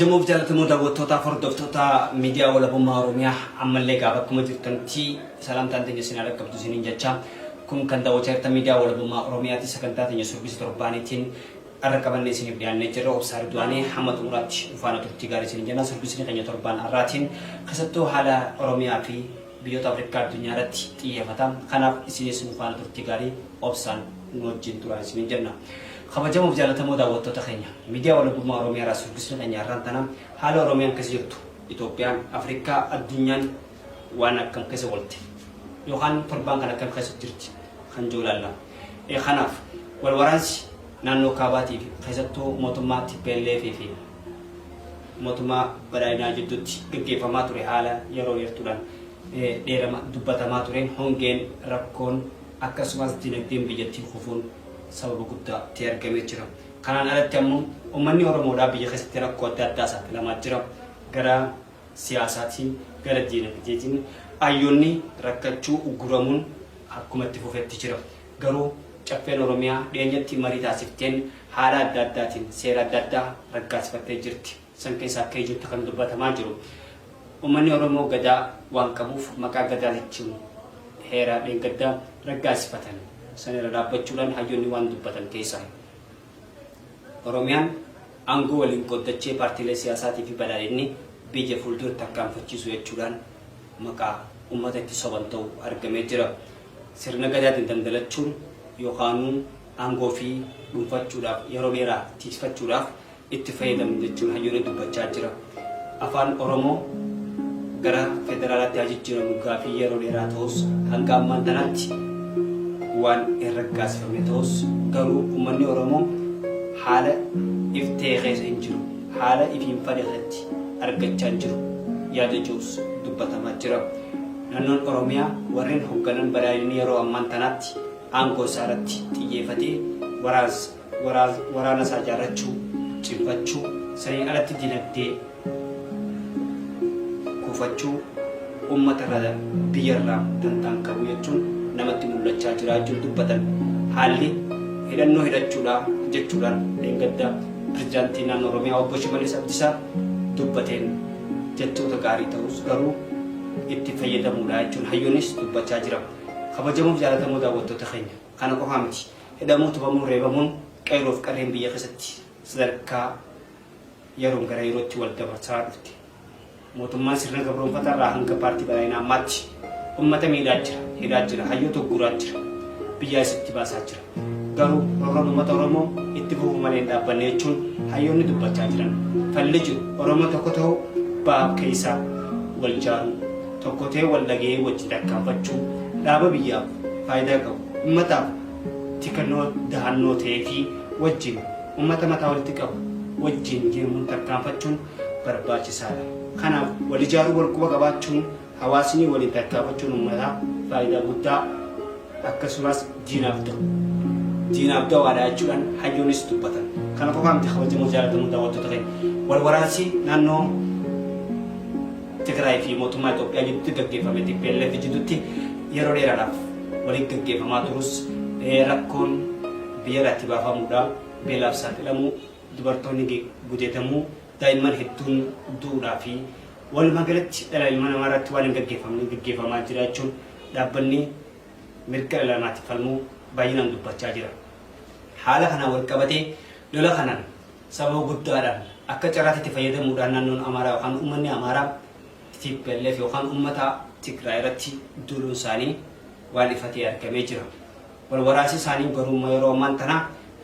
Kabajamoof jaalatamoo daawwattootaaf hordoftoota miidiyaa walabummaa Oromiyaa, ammallee gaafa akkuma jirtanitti salaamtaan teenya isin haa dhaqqabdu isiniin jecha. Kun kan daawwachaa jirtan miidiyaa walabummaa Oromiyaati. Sagantaa teenya surbisa torbaaniitiin har'a qabannee isiniif dhiyaannee jirra. Obsaa Ridwaanee hamma xumuraatti nu faana turtii gaarii isiniin jenna. Surbisni keenya torbaan har'aatiin keessattuu haala Oromiyaa fi biyyoota Afrikaa addunyaa irratti xiyyeeffata. Kanaaf isinis nu faana turtii gaarii obsaan nu wajjin turaa isiniin jenna. Kabajamoof jaalatamoo daawwattoota keenya, miidiyaa walabummaa Oromiyaa irraa surbisni keenya har'aan tana haala Oromiyaan keessa jirtu, Itoophiyaan, Afrikaa, addunyaan waan akkam keessa oolte yookaan torbaan kan akkam keessa jirti kan jiru ilaalla. Kanaaf wal waraansi naannoo kaabaatii fi keessattuu mootummaa tplf fi mootummaa badhaadhinaa jidduutti gaggeeffamaa ture haala yeroo dheertuudhaan dheerama dubbatamaa tureen hongeen, rakkoon akkasumas dinagdeen biyyattii kufuun sababa guddaa ta'ee argamee jira. Kanaan alatti ammoo uummanni Oromoodhaa biyya keessatti rakkoo adda addaa saaxilamaa jira. Gara siyaasaatiin, gara diinagdeetiin hayyoonni rakkachuu, ugguramuun akkuma itti fufetti jira. Garuu Caffeen Oromiyaa dhiyeenyatti marii taasifteen haala adda addaatiin seera adda addaa raggaasifattee jirti. San keessaa akka ijootti kan dubbatamaa jiru uummanni Oromoo Gadaa waan qabuuf maqaa Gadaa jechuun heera dheengadda raggaasifatan san irra dhaabbachuudhaan hayyoonni waan dubbatan keessaa Oromiyaan aangoo waliin qooddachee paartiilee siyaasaatii fi badhaadhinni biyya fuuldura tarkaanfachiisu jechuudhaan maqaa uummata itti soban ta'u argamee jira. Sirna Gadaatiin dandalachuun yookaanuu aangoo fi dhuunfachuudhaaf yeroo dheeraa tiksfachuudhaaf itti fayyadamu jechuun hayyoonni dubbachaa jira. Afaan Oromoo gara federaalaatti haa jijjiiramu gaafii yeroo dheeraa ta'us hanga ammaan tanaatti waan hin raggaasifamne ta'us, garuu uummanni Oromoo haala if ta'e keessa hin jiru, haala ifiin fadhe keessatti argachaa hin jiru yaada jiruus dubbatamaa jira. Naannoon Oromiyaa warreen hogganan badhaadhinni yeroo ammaan tanaatti aangoo isaa irratti xiyyeefatee waraana isaa ijaarrachuu, cimfachuu, saniin alatti dinagdee kuufachuu, uummata irraa biyya irraa dantaan qabu jechuun namatti mul'achaa jira jechuun dubbatan. Haalli hidhannoo hidhachuudha jechuudhaan dheengadda pirezidaantii naannoo Oromiyaa obbo Shimallis Abdiisaa dubbateen jechoota gaarii ta'us garuu itti fayyadamuudha jechuun hayyoonnis dubbachaa jira. Kabajamoof jaalatamoo daawwattoota keenya, kana qofaa miti. Hidhamuu, tumamuu, reebamuun qeerroof qarreen biyya keessatti sadarkaa yeroon gara yerootti wal dabarsaa dhufte. Mootummaan sirna gabroonfataa irraa hanga paartii badhaadhinaa ammaatti ummata miidhaa jira, hidhaa jira, hayyoota ugguraa jira, biyyaa isitti baasaa jira. Garuu roorroon ummata Oromoo itti fufuu malee hin dhaabbanne jechuun hayyoonni dubbachaa jiran. Falli jiru Oromoo tokko ta'uu, bahaaf keessaa wal jaaruu, tokko ta'ee wal dhaga'ee wajjin tarkaanfachuu, dhaaba biyyaaf faayidaa qabu, ummataaf tikannoo dahannoo ta'ee fi wajjin ummata mataa walitti qabu wajjin deemuun tarkaanfachuun barbaachisaadha. Kanaaf wal ijaaruu, wal quba qabaachuun, hawaasni waliin tarkaanfachuun ummataa faayidaa guddaa akkasumas diinaaf ta'u. Diinaaf dawaadha jechuudhaan hayyoonnis dubbatan. Kana qofaa miti, kabajamoo jaalatamuu daawwattoota keenya. Wal waraansi naannoo Tigraay fi mootummaa Itoophiyaa gidduutti gaggeeffame tplf jidduutti yeroo dheeraadhaaf waliin gaggeeffamaa turus, rakkoon biyya irraa baafamuudha, beelaaf saaxilamuu, dubartoonni gudeedamuu, daa'imman hedduun du'uudhaa fi walumaa galatti dhala ilma namaa irratti waan hin gaggeeffamne gaggeeffamaa jira jechuun dhaabbanni mirga dhala namaatiif falmuu baay'inaan dubbachaa jira. Haala kanaan wal qabatee lola kanaan sababa guddaadhaan akka carraatti itti fayyadamuudhaan naannoon Amaaraa yookaan uummanni Amaaraa tplf yookaan uummata Tigraay irratti duuluun isaanii waan ifatee argamee jira. Wal waraansi isaanii garuu yeroo ammaan tana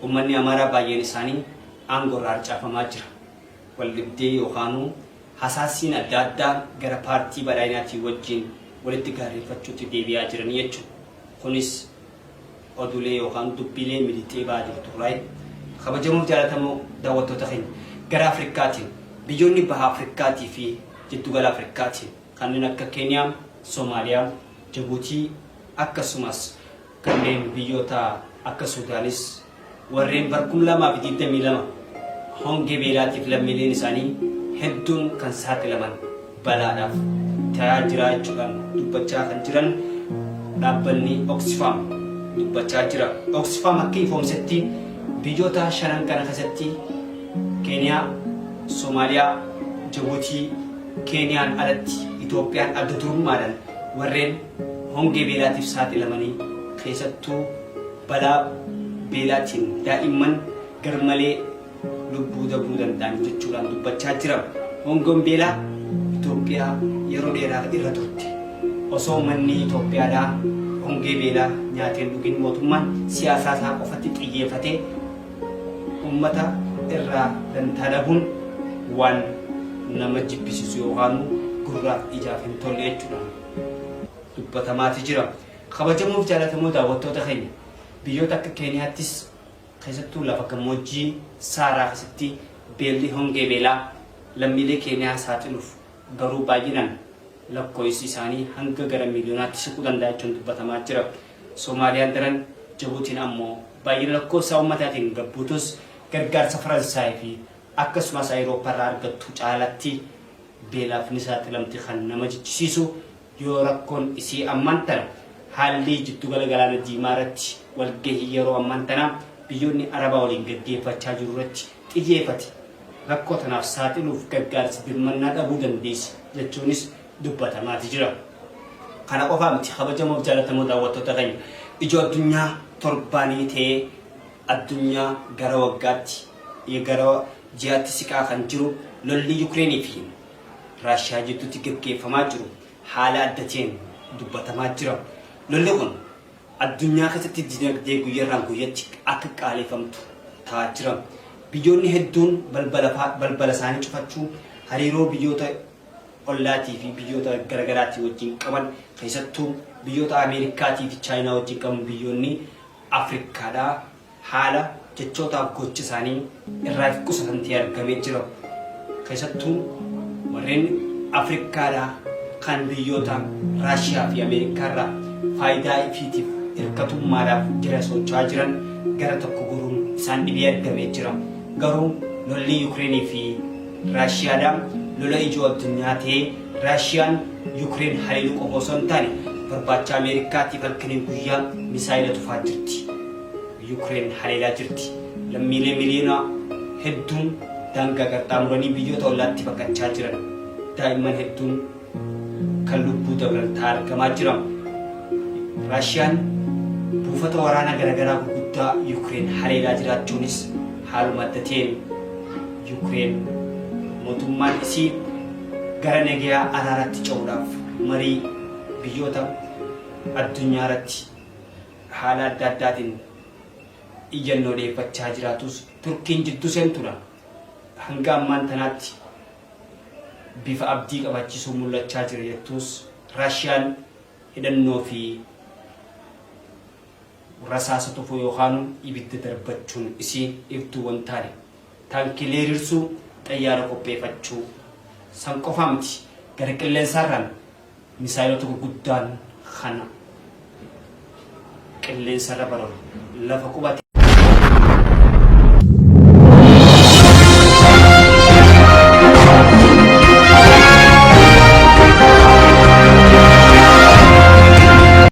uummanni Amaaraa baay'een isaanii aangoo irraa harcaafamaa jira. Wal dhibdee yookaanuu hasaasiin adda addaa gara paartii badhaadhinaatii wajjin walitti gaarreeffachuutti deebi'aa jiranii jechuudha. Kunis oduulee yookaan dubbiilee miliixee ba'aa jirtu irraa. Kabajamoof jaalatamoo daawwattoota keenya, gara Afrikaatiin biyyoonni baha Afrikaatii fi jiddugala Afrikaatiin kanneen akka Keeniyaa, Soomaaliyaa, Jabuutii akkasumas kanneen biyyoota akka Suudaanis warreen bar 2022 hongee beelaatiif lammiileen isaanii hedduun kan saaxilaman balaadhaaf tayaa jira jechuudhaan dubbachaa kan jiran dhaabbanni Oxfam dubbachaa jira. Oxfam akka ifoomsetti biyyoota shanan kana keessatti Keeniyaa, Soomaaliyaa, Jabuutii, Keeniyaan alatti Itoophiyaan adda durummaadhaan warreen hongee beelaatiif saaxilamanii keessattuu balaa beelaatiin daa'imman garmalee lubbuu dabruu danda'an jechuudhaan dubbachaa jira. Hongoon beelaa Itoophiyaa yeroo dheeraaf irra turte. Osoo uummanni Itoophiyaadhaa hongee beelaa nyaatee hin dhugin mootummaan siyaasaa isaa qofatti xiyyeefatee uummata irraa dantaa dhabuun waan nama jibbisiisu yookaanuu gurraaf ijaaf hin tolle jechuudhaan dubbatamaati jira. Kabajamoo fi jaalatamoo daawwattoota keenya biyyoota akka Keeniyaattis keessattuu lafa gammoojjii Saaraa keessatti beelli hongee beelaa lammiilee Keeniyaa saaxiluuf garuu baay'inaan lakkooysi isaanii hanga gara miiliyoonaatti siquu danda'a jechuun dubbatamaa jira. Soomaaliyaan daran Jabuutiin ammoo baay'ina lakkoofsa ummataatiin gad buutus gargaarsa Faransaay fi akkasumas Ayirooppaa irraa argattu caalatti beelaaf ni saaxilamti kan nama jechisiisu yoo rakkoon isii ammaan tana haallii jiddugala galaana diimaa irratti walgahii yeroo ammaan tanaa biyyoonni Arabaa waliin gaggeeffachaa jiru irratti xiyyeefate rakkoo tanaaf saaxiluuf gargaarsa birmannaa dhabuu dandeessi jechuunis dubbatamaati jira. Kana qofaa miti kabajamoof jaalatamoo daawwattoota keenya ijoo addunyaa torbaanii ta'ee addunyaa gara waggaatti gara ji'aatti siqaa kan jiru lolli Yukireenii fi Raashiyaa jidduutti gaggeeffamaa jiru haala adda ta'een dubbatamaa jira. Lolli kun addunyaa keessatti dinagdee guyyarraan guyyatti akka qaaleeffamtu ta'aa jira. Biyyoonni hedduun balbala isaanii cufachuu hariiroo biyyoota ollaatii fi biyyoota garagaraatii wajjin qaban keessattuu biyyoota Ameerikaatii fi Chaayinaa wajjin qaban biyyoonni Afrikaadhaa haala jechootaaf gocha isaanii irraa if qusatan ta'ee argamee jira. Keessattuu warreen Afrikaadhaa kan biyyoota Raashiyaa fi Ameerikaa irraa faayidaa ifiitiif hirkatummaadhaaf jala socho'aa jiran gara tokko goruun isaan dhibee argamee jira. Garuu lolli Yukireenii fi Raashiyaadhaa lola ijoo addunyaa ta'ee Raashiyaan Yukireen haleeluu qofa osoo hin taane barbaacha Ameerikaatiif halkanii guyyaa misaayila tufaa jirti. Yukireen haleelaa jirti. Lammiilee miliyoona hedduun daangaa qaxxaamuranii biyyoota ollaatti baqachaa jiran. Daa'imman hedduun kan lubbuu dabran ta'aa argamaa jira. Raashiyaan buufata waraanaa garaagaraa gurguddaa Yukireen haleelaa jiraachuunis haaluma adda ta'een Yukireen mootummaan isii gara nagayaa araaraatti ce'uudhaaf marii biyyoota addunyaa irratti haala adda addaatiin iyyannoo dhiyeeffachaa jiraatus Turkiin jidduu seentuudha. Hanga ammaan tanaatti bifa abdii qabaachisuu mul'achaa jira jettuus Raashiyaan hidhannoo fi rasaasa tufuu yookaanu ibidda darbachuun isii iftuu wan taane. Taankiilee hiriirsuu, xayyaara qopheefachuu san qofaa miti gara qilleensaarraan Misaayilota gurguddaan kana qilleensarra bararu lafa qubate.